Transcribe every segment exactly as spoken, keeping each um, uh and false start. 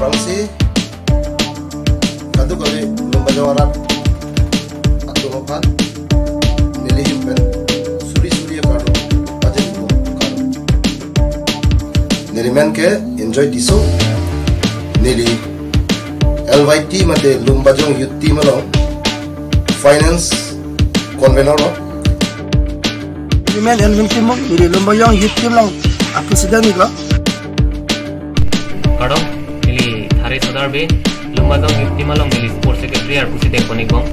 Bangsi kadokave Lumbajong arat atum aphan neli ahin pen suri suri akardom pajirpo, kardom. Neli men ke Enjoy Tisso, neli L Y T mate Lumbajong Youth Team along finance convener lo. Neli men Elvin Timung, neli Lumbajong Youth Team along a-president iklo. Kardom, neli Thare Sodar Bey, Lumbajong Youth Team along neli sports secretary arpu si dengpon ikbom.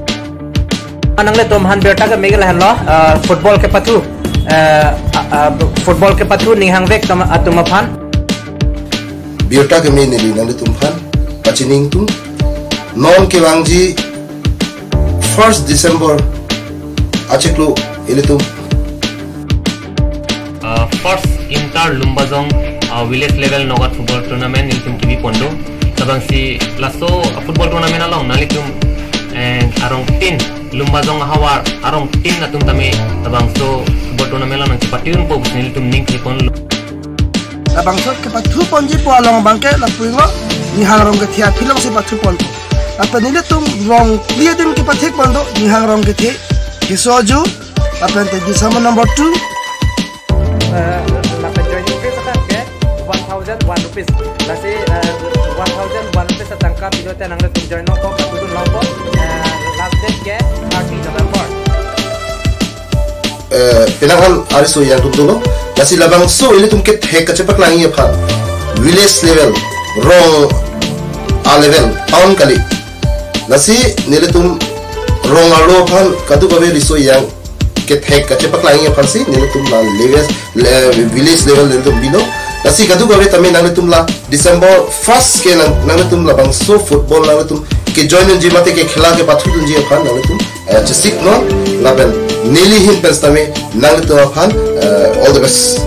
Nanglitum aphan birta keme ke lahenlo, eh, football kepathu, eh, a- a- football kepathu ning hangvek atum, atum aphan. Birta keme neli nanglitum aphan pachini ingtung. Non kevangji first December achiklo ilitum, uh, first inter Lumbajong, uh, village level knockout football tournament ilitum kebi pon do. Labangsi laso, uh, football tournament along nanglitum, eh, arongtin, Lumbajong ahavar arongtin atum tame labangso football tournament along nangchepathu unpo pusi nelitum ning kepon lo. Labangso kepathu ponji pu along abangke lapu inglo, ninghang rong kethe aphi alongsi pathu ponpo. Lapen nelitum rong phli adim kepathek pon do, ninghang rong kethe, keso aju, lapen te disama number two. Eh, lapen joining fees akan ke one thousand one rupees. Lasi, eh, one thousand one rupees atangka pilote nanglitum join nangkok, patudun longpo, eh, last date ke thirty November. Eh, penang an ari so yang tum dolo. Lasi labangso ilitum kethek kachepaklang aphan village level, rong a-level, town kali. Lasi nelitum rong arlo aphan kadokave riso yang kethek kachepaklang aphansi nelitum la level, le- village level nelitum bilo. Lasi kadokave tame nanglitum la December first ke nang- nanglitum labangso football nanglitum kejoin unji mate kekhela kepathu unji aphan nanglitum, eh, chesik non, lapen neli ahin pen sitame nanglitum aphan, eh, all the best.